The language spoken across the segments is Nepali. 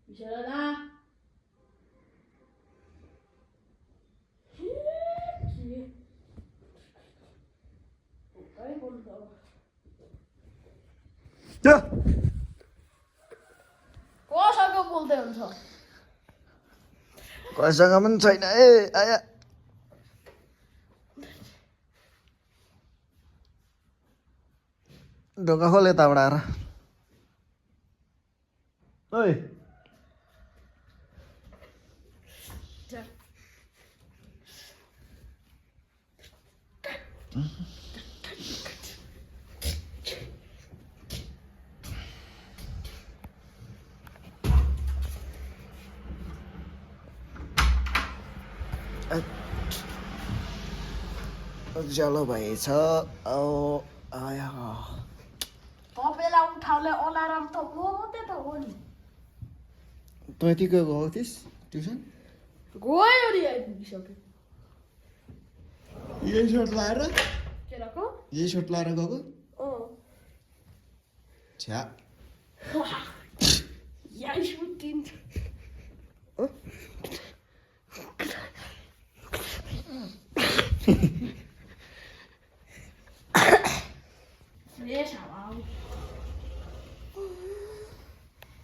Michela. कोसँग बोल्दै हुन्छ कसैसँग पनि छैन ए आया ढोका खोल यताबाट आएर ओइ उज्यालो भएछ आया तपाईँलाई उठाउने अलार्म त म मात्रै त हो नि तँ यति गएको थिइस् ट्युसन गयो नि आइपुगिसक्यो यही सर्ट लाएर केटाको यही सर्ट लाएर गएको छ्या यही सुटिन्छ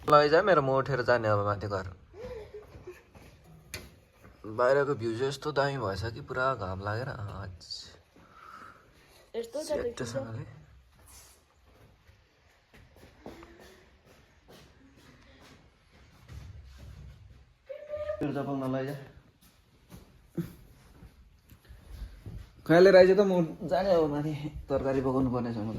लैजा मेरो म उठेर जाने अब माथि घर बाहिरको भ्यू चाहिँ यस्तो दामी भएछ कि पुरा घाम लागेर सेटोसँगले चपाउन लैजा कहिले राइज त म जाने अब माथि तरकारी पकाउनु पर्नेछ म त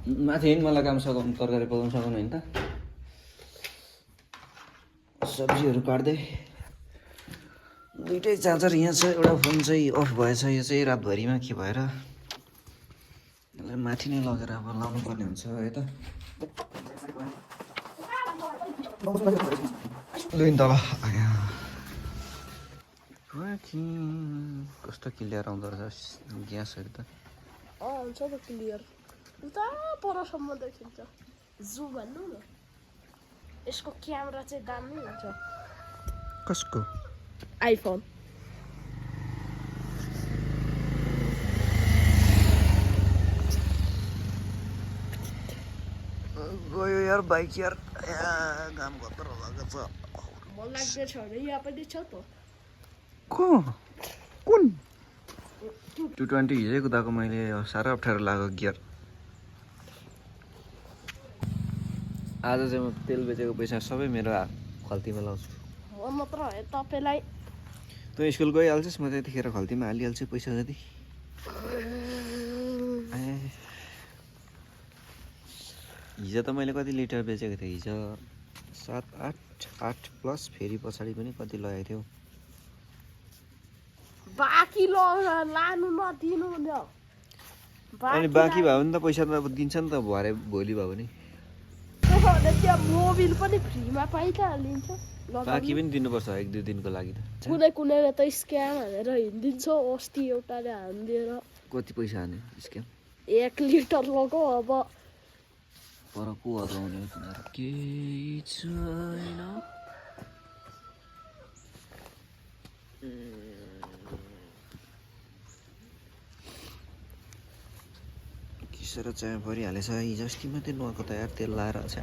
माथि हिँड मलाई काम सघाउनु तरकारी पकाउनु सघाउनु होइन त सब्जीहरू काट्दै दुइटै चार्जर यहाँ छ एउटा फोन चाहिँ अफ भएछ यो चाहिँ रातभरिमा के भएर यसलाई माथि नै लगेर अब लाउनु पर्ने हुन्छ है त लुइन तल कस्तो क्लियर आउँदो रहेछ ग्यासहरू त हुन्छ त क्लियर उता परसम्म देखिन्छ जु भन्नु न यसको क्यामेरा चाहिँ दामी हुन्छ कसको आइफोन गयो यार बाइक यार घाम कत्रो भएको छ मन लाग्दैछ अरे यहाँ पनि छ त कुन 220 हिजै कुदाएको मैले साह्रै अप्ठ्यारो लाग्यो गियर आज चाहिँ म तेल बेचेको पैसा सबै मेरो खल्तीमा लाउँछु म मात्र है तपाईँलाई तँ स्कुल गइहाल्छस् म त्यतिखेर खल्तीमा हालिहाल्छु पैसा जति हिजो त मैले कति लिटर बेचेको थिएँ हिजो 7-8 प्लस फेरि पछाडि पनि कति लगाएको थियो बाँकी लानु नदिनु न अनि बाँकी भयो भने त पैसा त अब दिन्छ नि त भरे भोलि भयो भने त्यहाँ मोबिल पनि फ्रीमा पाइन्छ लिन्छ बाँकी पनि दिनुपर्छ 1-2 दिनको लागि त कुनै कुनैले त स्क्याम हानेर हिँडिदिन्छ अस्ति एउटाले हानिदिएर कति पैसा हान्यो स्क्याम 1 लिटर लग्यो अब पर को हराउने तिनीहरू केही छैन किसेर चाहिँ परिहालेछ हिजो अस्ति मात्रै नुहाएको त यार तेल लाएर छ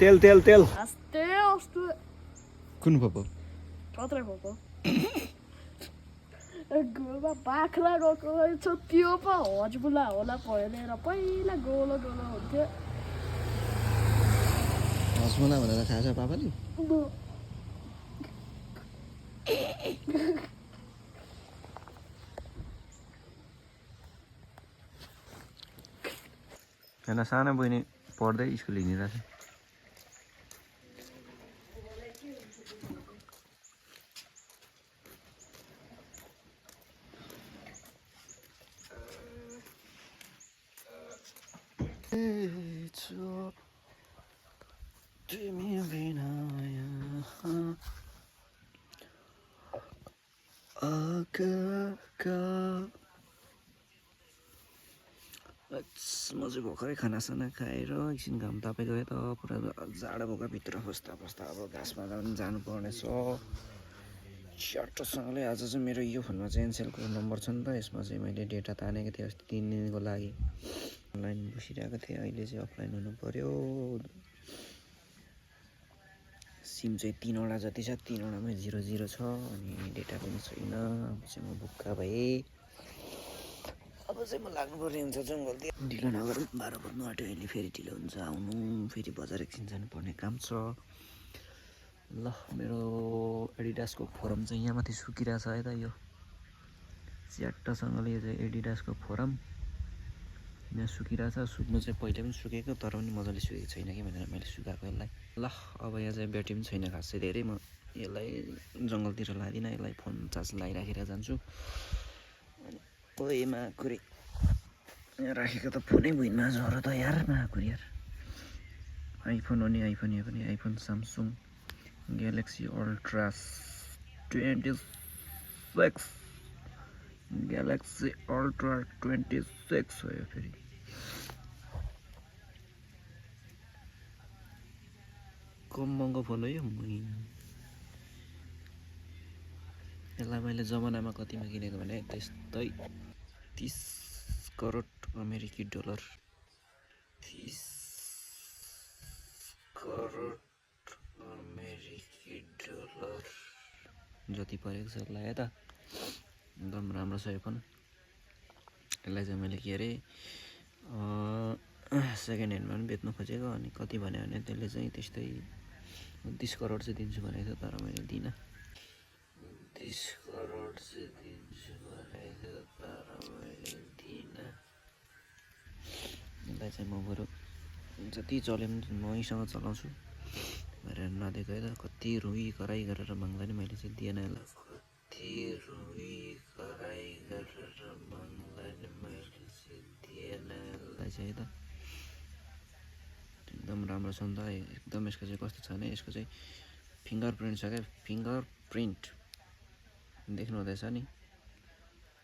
तेल तेल तेल आस्ते अस्ते कुन पो कत्रै भएको गोमा बाख्रा गएको रहेछ त्यो पो हजबुला होला पहिलेर पहिला गोलो गोलो हुन्थ्यो हजमुला भनेर थाहा छ पापाले होइन सानो बहिनी पढ्दै स्कुल हिँडिरहेछ तिमी बिना म चाहिँ भर्खरै खानासाना खाएर एकछिन घाम तापे गएँ त पुरा जाडो भएको भित्र बस्दा बस्दा अब घाँसमा जानुपर्ने छ च्याटोसँगले। आज चाहिँ मेरो यो फोनमा चाहिँ एनसेलको नम्बर छ नि त, यसमा चाहिँ मैले डेटा तानेको थिएँ अस्ति 3 दिनको लागि। अनलाइन बसिरहेको थिएँ, अहिले चाहिँ अफलाइन हुनु पऱ्यो। सिम चाहिँ 3वटा जति छ, 3वटामै 0 छ अनि डेटा पनि छैन। अब चाहिँ म बुक्का भएँ, अब चाहिँ म लाग्नुपर्ने हुन्छ जङ्गलतिर। ढिलो नगरौँ, 12 बज्नु आँट्यो, अहिले फेरि ढिलो हुन्छ आउनु। फेरि बजार एकछिन जानुपर्ने काम छ। ल मेरो एडिडासको फोरम चाहिँ यहाँ माथि सुकिरहेछ है त, यो च्याट्टसँगले यो चाहिँ एडिडासको फोरम यहाँ सुकिरहेछ। सुक्नु चाहिँ पहिले पनि सुकेको, तर पनि मजाले सुकेको छैन कि भनेर मैले सुकाएको यसलाई। ल अब यहाँ चाहिँ ब्याट्री पनि छैन खास चाहिँ धेरै, म यसलाई जङ्गलतिर लाँदिनँ, यसलाई फोन चार्ज लगाइराखेर जान्छु। अनि ओए माकुरी यहाँ राखेको त फोनै भुइँमा झरो त यार, माकुरी यार। आइफोन हो नि, आइफोन यो पनि iPhone Samsung galaxy ultra 26 galaxy ultra 26 हो यो फेरि। कम महँगो फोन हो यो। यसलाई मैले जमानामा कतिमा किनेको भने त्यस्तै 30 करोड अमेरिकी डलर। 30 करोड अमेरिकी डलर जति परेको छ यसलाई है त। एकदम राम्रो छ यो फोन। यसलाई चाहिँ मैले के अरे सेकेन्ड ह्यान्डमा पनि बेच्नु खोजेको, अनि कति भन्यो भने त्यसले चाहिँ त्यस्तै 30 करोड चाहिँ दिन्छु भनेको थियो, तर मैले दिइनँ। 30 करोड चाहिँ दिन्छु भनेको थियो, तर मैले दिइनँ। यसलाई चाहिँ म बरु जति चल्यो पनि मैसँग चलाउँछु भनेर नदिएको है त। कति रुई कराई गरेर माग्दा नि मैले चाहिँ दिएन यसलाई। कति रुई कराई गरेर माग्दा नि मैले चाहिँ दिएन यसलाई चाहिँ है त। एकदम राम्रो छ नि त, एकदम। यसको चाहिँ कस्तो छ भने यसको चाहिँ फिङ्गर प्रिन्ट छ क्या, फिङ्गर प्रिन्ट देख्नु हुँदैछ नि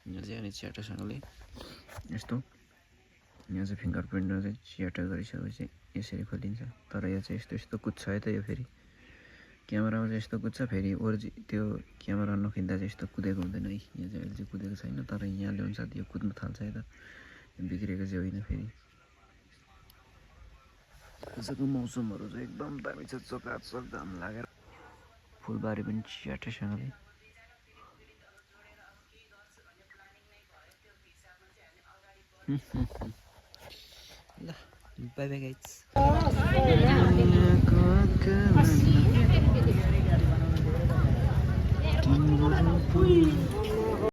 यहाँ चाहिँ। अनि च्याटोसँगले यस्तो यहाँ चाहिँ फिङ्गर प्रिन्टमा चाहिँ च्याटो गरिसकेपछि यसरी खोलिन्छ। तर यो चाहिँ यस्तो यस्तो कुद्छ है त, यो फेरि क्यामेरामा चाहिँ यस्तो कुद्छ, फेरि त्यो क्यामेरा नखिच्दा चाहिँ यस्तो कुदेको हुँदैन है। यहाँ चाहिँ अहिले चाहिँ कुदेको छैन, तर यहाँ ल्याउँछ यो कुद्नु थाल्छ है त, बिग्रेको चाहिँ होइन। फेरि आजको मौसमहरू चाहिँ एकदम दामी छ, चकाचक घाम लागेर फुलबारी पनि च्याटोसँगले। ल बाई बाई गाइज।